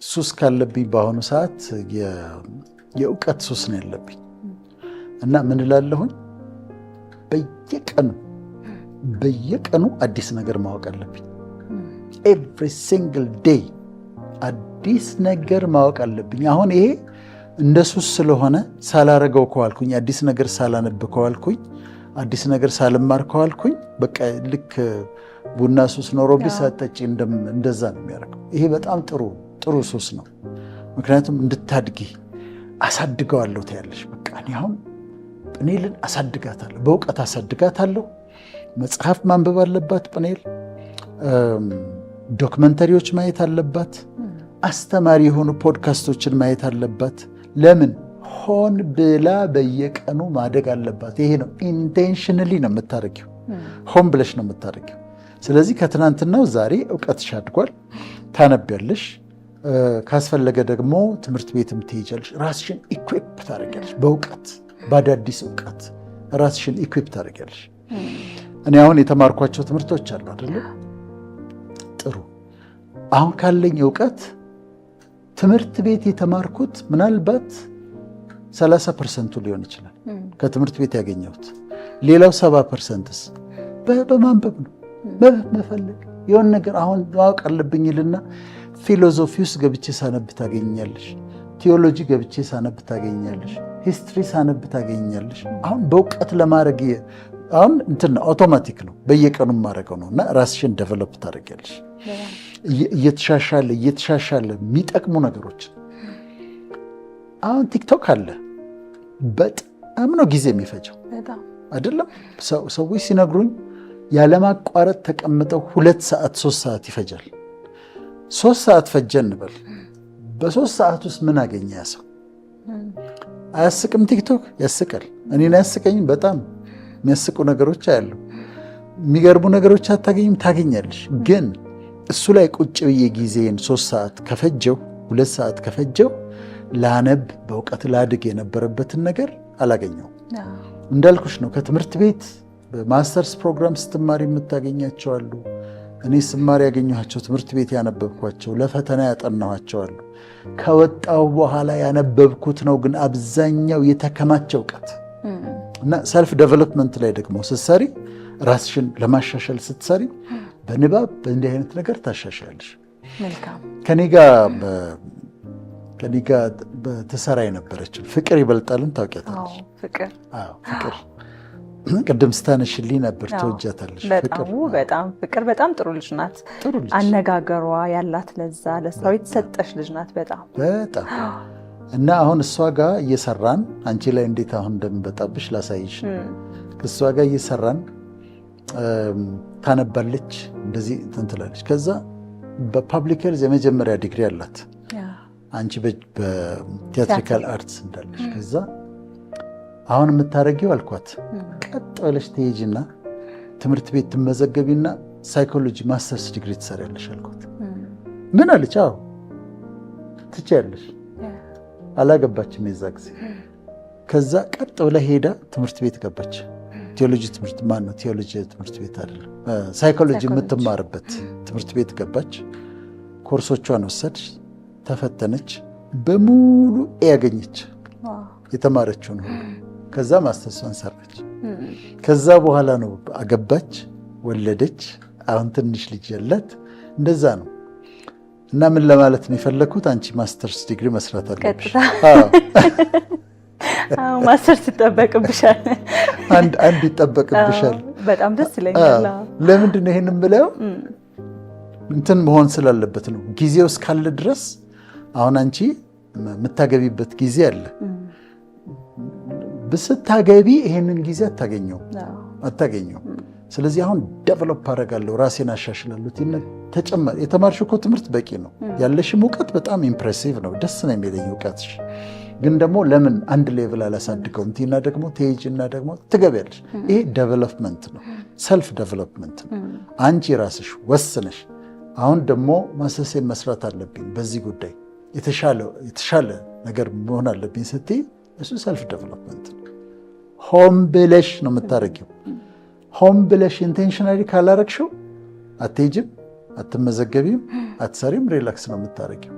ሱስ ካለብኝ በአሁኑ ሰዓት የእውቀት ሱስ ነው ያለብኝ። እና ምን እላለሁኝ? በየቀኑ በየቀኑ አዲስ ነገር ማወቅ አለብኝ። Every single day አዲስ ነገር ማወቅ አለብኝ። አሁን ይሄ እንደ ሱስ ስለሆነ ሳላረገው ከዋልኩኝ፣ አዲስ ነገር ሳላነብ ከዋልኩኝ፣ አዲስ ነገር ሳልማር ከዋልኩኝ፣ በቃ ልክ ቡና ሱስ ኖሮብሽ ሳትጠጪ እንደዛ ነው የሚያደርገው። ይሄ በጣም ጥሩ ጥሩ ሱስ ነው። ምክንያቱም እንድታድጊ አሳድገዋለሁ ትያለሽ። በቃ እኔ አሁን ጵኔልን አሳድጋታለሁ፣ በእውቀት አሳድጋታለሁ። መጽሐፍ ማንበብ አለባት ጵኔል፣ documentary ዎች ማየት አለባት፣ አስተማሪ የሆኑ ፖድካስቶችን ማየት አለባት። ለምን? ሆን ብላ በየቀኑ ማደግ አለባት። ይሄ ነው፣ intentionally ነው የምታደርጊው፣ ሆን ብለሽ ነው የምታደርጊው። ስለዚህ ከትናንትናው ዛሬ እውቀትሽ አድጓል፣ ታነቢያለሽ። ካስፈለገ ደግሞ ትምህርት ቤትም ትሄጃለሽ። ራስሽን equip ታደርጊያለሽ፣ በእውቀት፣ በአዳዲስ እውቀት ራስሽን equip ታደርጊያለሽ። እኔ አሁን የተማርኳቸው ትምህርቶች አሉ አይደለ? ጥሩ፣ አሁን ካለኝ እውቀት ትምህርት ቤት የተማርኩት ምናልባት 30% ኡ ሊሆን ይችላል ከትምህርት ቤት ያገኘሁት። ሌላው 70% ስ በማንበብ ነው፣ መፈለግ። የሆነ ነገር አሁን ማወቅ አለብኝ ልና philosophy ውስጥ ገብቼ ሳነብ ታገኛለሽ። ቴዎሎጂ ገብቼ ሳነብ ታገኛለሽ። History ሳነብ ታገኛለሽ። አሁን በእውቀት ለማድረግ አሁን እንትን ነው፣ አውቶማቲክ ነው፣ በየቀኑ የማደርገው ነው። እና ራስሽን develop ታደርጊያለሽ። እየተሻሻለ እየተሻሻለ የሚጠቅሙ ነገሮች። አሁን ቲክቶክ አለ። በጣም ነው ጊዜ የሚፈጀው አይደለም? ሰዎች ሲነግሩኝ ያለማቋረጥ ተቀምጠው 2 ሰዓት 3 ሰዓት ይፈጃል። 3 ሰዓት ፈጀ እንበል። በ3 ሰዓት ውስጥ ምን አገኘ ያ ሰው? አያስቅም? ቲክቶክ ያስቃል። እኔን አያስቀኝም? በጣም የሚያስቁ ነገሮች አያለሁ። የሚገርሙ ነገሮች አታገኝም? ታገኛለሽ። ግን እሱ ላይ ቁጭ ብዬ ጊዜን 3 ሰዓት ከፈጀው፣ 2 ሰዓት ከፈጀው፣ ላነብ፣ በእውቀት ላድግ የነበረበትን ነገር አላገኘውም። እንዳልኩሽ ነው። ከትምህርት ቤት በ masters program ስትማሪ የምታገኛቸው አሉ። እኔ ስማር ያገኘኋቸው፣ ትምህርት ቤት ያነበብኳቸው፣ ለፈተና ያጠናኋቸው አሉ። ከወጣሁ በኋላ ያነበብኩት ነው ግን አብዛኛው የተከማቸ እውቀት። እና self development ላይ ደግሞ ስትሰሪ፣ ራስሽን ለማሻሻል ስትሰሪ፣ በንባብ በእንዲህ አይነት ነገር ታሻሻያለሽ። ከኔ ጋር ትሰራ የነበረችው ፍቅር ይበልጣልን ታውቂያታለሽ? ፍቅር። ፍቅር ቅድም ስታነሽልኝ ነበር፣ ትወጃታለሽ። በጣም በጣም፣ ፍቅር በጣም ጥሩ ልጅ ናት። ጥሩ ልጅ። አነጋገሯ፣ ያላት ለዛ፣ ለስራው የተሰጠች ልጅ ናት። በጣም። በጣም። እና አሁን እሷ ጋር እየሰራን፣ አንቺ ላይ እንዴት አሁን እንደምበጣብሽ ላሳይሽ ነው። ከእሷ ጋር እየሰራን ታነባለች፣ እንደዚህ እንትን ትላለች። ከዛ በ public health የመጀመሪያ ዲግሪ አላት። አንቺ በ theatrical arts እንዳለሽ። ከዛ አሁን የምታደርጊው አልኳት፣ ቀጥ ብለሽ ትሄጂና ትምህርት ቤት ትመዘገቢና psychology masters degree ትሰሪያለሽ አልኳት። ምን አለች? አዎ ትችያለሽ። አላገባችም የዛ ጊዜ። ከዛ ቀጥ ብላ ሄዳ ትምህርት ቤት ገባች። ቴዎሎጂ ትምህርት፣ ማን ነው፣ ቴዎሎጂ ትምህርት ቤት አይደለም፣ psychology የምትማርበት ትምህርት ቤት ገባች። ኮርሶቿን ወሰድች፣ ተፈተነች፣ በሙሉ A ያገኘች የተማረችውን ሁሉ። ከዛ ማስተርሷን ሰራች። ከዛ በኋላ ነው አገባች፣ ወለደች። አሁን ትንሽ ልጅ ያላት። እንደዛ ነው። እና ምን ለማለት ነው የፈለግኩት፣ አንቺ masters degree መስራት አለብሽ። ማስተርስ ይጠበቅብሻል። አንድ አንድ ይጠበቅብሻል። በጣም ደስ ይለኛል። ለምንድን ነው ይሄን የምለው? እንትን መሆን ስላለበት ነው። ጊዜው እስካለ ድረስ። አሁን አንቺ የምታገቢበት ጊዜ አለ። ብስታገቢ ይሄንን ጊዜ አታገኘውም፣ አታገኘውም። ስለዚህ አሁን develop አደርጋለሁ፣ ራሴን አሻሽላለሁ። ተጨማሪ የተማርሽው እኮ ትምህርት በቂ ነው። ያለሽም እውቀት በጣም impressive ነው። ደስ ነው የሚለኝ እውቀትሽ። ግን ደግሞ ለምን አንድ level አላሳድገውም? ቲና ደግሞ ትሄጂና ደግሞ ትገቢያለሽ። ይሄ development ነው፣ self development ነው። አንቺ ራስሽ ወስነሽ አሁን ደግሞ ማሰሴን መስራት አለብኝ፣ በዚህ ጉዳይ የተሻለ ነገር መሆን አለብኝ ስትይ እሱ self development ነው። ሆን ብለሽ ነው የምታደርጊው። ሆን ብለሽ intentionally ካላረግሽው አትሄጂም፣ አትመዘገቢም፣ አትሰሪም። Relax ነው የምታደርጊው።